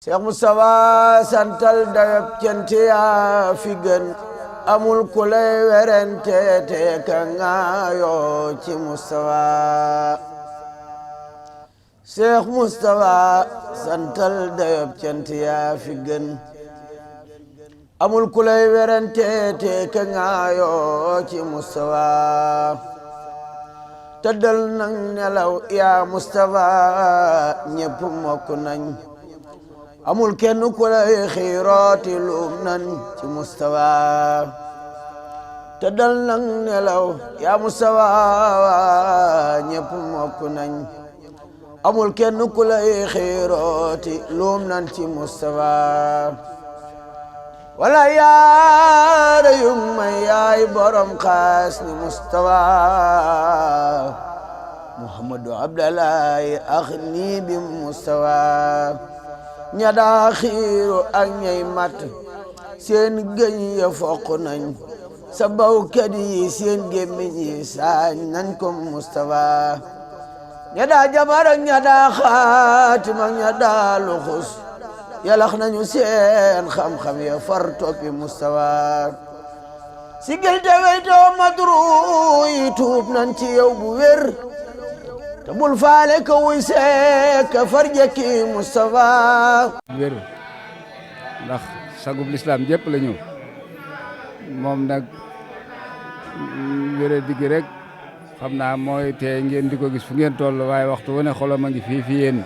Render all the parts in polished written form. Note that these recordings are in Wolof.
Cheikh Moustapha santal dayab cant yaa fi gën amul ku lay werante te ka ngaayoo ci Moustapha Cheikh Moustapha santal dayab cant yaa fi gën amul ku lay werante te ka ngaayoo ci Moustapha tëddal nang nelaw yaa Moustapha ñépp mokk nañ amul kenn ku lay xiirooti luum nan ci Moustapha tëddal nang nelaw yaa Moustapha ñépp mokk nañ amul kenn ku lay xiirooti luum nan ci Moustapha wala yaara yung may yaay borom xaas ni Moustapha Muhammadu Abdallahi ax nii bi Moustapha ña daa xiiru ak ñay mat seen gëñ ya foq nañ sa bawkat yi seen gémmiñ yi saañ nañ ko Moustapha ña daa jabar ak ña daa xaatim ak ña daa luxus yalax nañu seen xam-xam ya far toppi Moustapha sigil te weytoo madru yi tuub nañ ci yow bu wér te bul faale ka wuy seek ka farjaki Moustapha wér ndax sagub lislaam jépp la ñëw moom nag wére digg rek xam naa mooy te ngeen di ko gis fu ngeen toll waaye waxtu wu ne xolam a ngi fii fi yéen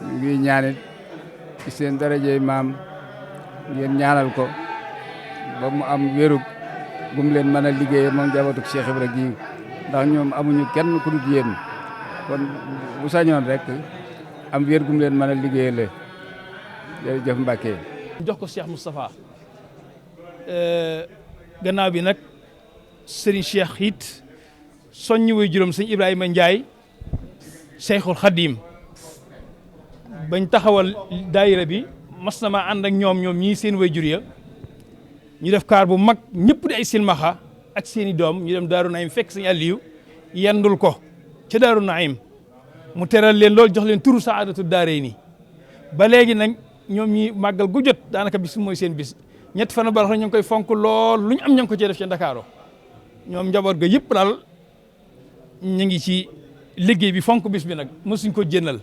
ngi ñaanit ci seen darajey maam ngeen ñaanal ko ba mu am wérug gum leen mën a liggéeye moom jabatuk Cheikh Ibra gi ndax ñoom amuñu kenn ku dul yéen kon bu sañoon rek am wér gum leen mën a liggéeyale jërëjëf Mbacke. jox ko Cheikh Moustapha gannaaw bi nag Serigne Cheikh it soññi way juróom sëñ Ibrahima Ndiaye Cheikhul Khadim bañ taxawal daayira bi mas na maa ànd ak ñoom ñii seen way jur ya ñu def kaar bu mag ñëpp di ay silmaxa ak seen i doom ñu dem Daaru Naim fekk sëñ Aliou yendul ko ca Daaru Naim mu teral leen loolu jox leen turu saadatu daaree nii ba léegi nag ñoom ñi màggal gu jot daanaka bis mooy seen bis ñett fan barax na ñu ngi koy fonk lool lu ñu am ña ngi ko cee def ca Ndakaaru ñoom njaboot ga yëpp daal ñu ngi ci liggéey bi fonk bis bi nag mësuñ ko jénnal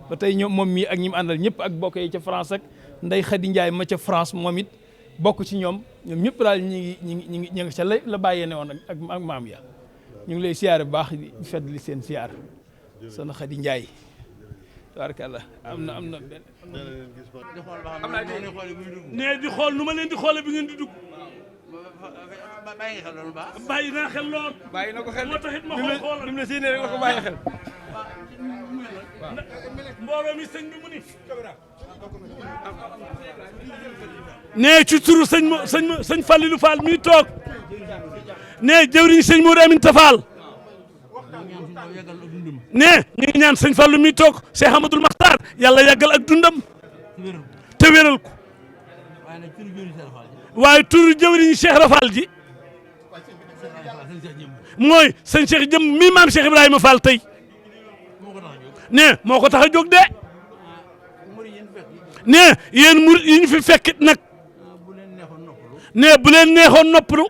ba tey ñoom moom mii ak ñi mu àndal ñëpp ak bokk yi ca France ak Ndey Xadi Njaay ma ca France moom it bokk ci ñoom ñëpp daal ñi ngi ca la bàyyee ne woon ak maam ya ñu ngi lay siyaare bu baax di fedd li seen siyaar Soxna Xadi Njaay tabaarkalla am na nee di xool nu ma leen di xoole bi ngeen di dugg bàyyi nga xel loolu baax bàyyi naa xel lool bàyyi na ko xel moo taxit ma xool bi mu la séenee rek la ko bàyyi xel mbooloo mi sëñ bi mu ni nee ci turu sëñ Fallilou Fall mi toog nee jëwriñ sëñ Modou Aminta Fall nee ñu ngi ñaan sëñ Fallou mi toog Cheikh Amadou Makhtar yàlla yàggal ak dundam te wéral ko waaye turu jëwriñ Cheikh Rafal ji mooy sëñ Cheikh jëm mi maam Cheikh Ibrahima Fall tey nee moo ko tax a jóg de nee yéen murid yi ñu fi fekkit nag nee bu leen neexoon noppalu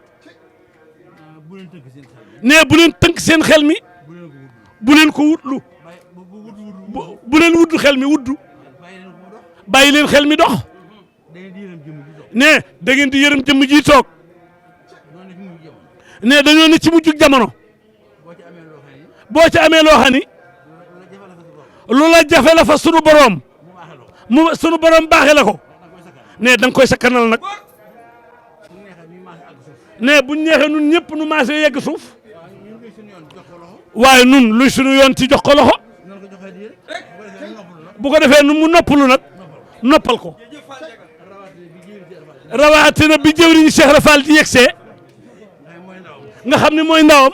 nee bu leen tënk seen xel mi bu leen ko wutlu bu leen wutlu xel mi wutdu bàyyi leen xel mi dox nee da ngeen di yërëm jëmm ji toog nee dañoo ne ci mujjug jamono boo ci amee loo xam ni lu la jafe la fa sunu borom sunu borom baaxee la ko nee da nga koy sakkanal nag nee buñ neexee nun ñëpp nu maasee yegg suuf waaye nun luy sunu yoon ci jox ko loxo bu ko defee nu mu noppalu nag noppal ko rawatina bi jëwriñu Cheikh Rafal di yegsee nga xam ne mooy ndawam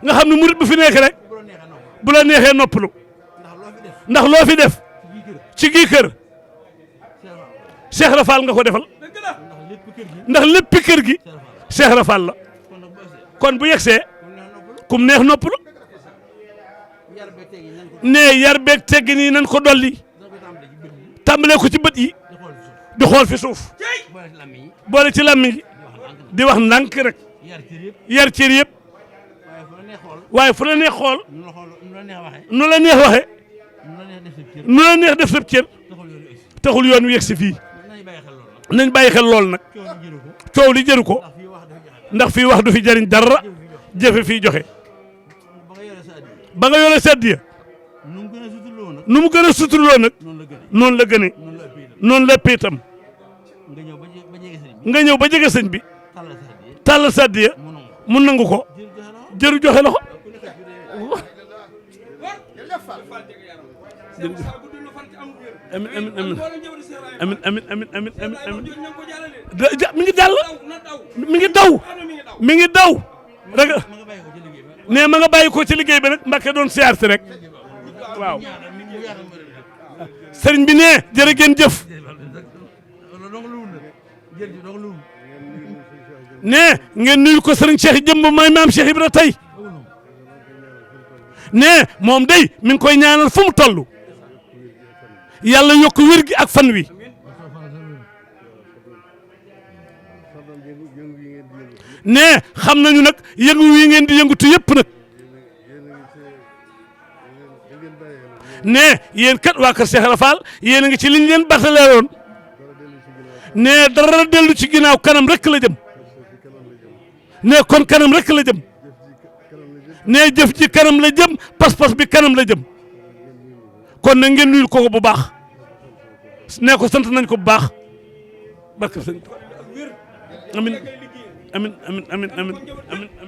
nga xam ne murit bu fi nekk rek bu la neexee noppalu ndax loo fi def ci gii kër Cheikh Rafal nga ko defal ndax léppi kër gi Cheikh Rafal la kon bu yegsee kum neex noppalu ne yar beeg teggi nii nan ko dolli tàmbalee ko ci bët yi di xool fi suuf boole ci làmmiñ yi di wax ndànk rek yar cër yëpp waaye fu la neex xool nu la neex waxe nu la neex def sa cër taxul yoon wi yegg si fii nañ bàyyi xel lool nag coow li jëru ko ndax fii wax du fi jariñ dara jëfe fii joxe ba nga yore saddiya nu mu gën a suturloo nag noonu la gëne noonu la péetam nga ñëw ba jege sëñ bi tàll saddiya mu nangu ko jëru joxe loxo amin amin amin amin amin amin amin amin mi ngi jàll mi ngi daw mi ngi daw rek ne ma nga bàyyi ko ci liggéey bi nag Mbàkke doon siyaar si rek waaw sëriñ bi ne jërë ngeen jëf ne ngeen nuyu ko sëriñ Cheikh jëmb mooy maam Cheikh Ibra tey ne moom day mi ngi koy ñaanal fu mu toll yàlla yokk wér gi ak fan wi ne xam nañu nag yëngu wi ngeen di yëngutu yëpp nag ne yéen kat waa kër Cheikh Ibra Fall yéen a ngi ci liñ leen bataleeroon ne dara dellu ci ginnaaw kanam rek la jëm ne kon kanam rek la jëm ne jëf ci kanam la jëm pas-pas bi kanam la jëm kon na ngeen nuyul ko bu baax ne ko sant nañ ko bu baax barke sëñ amin amin amin amin amin amin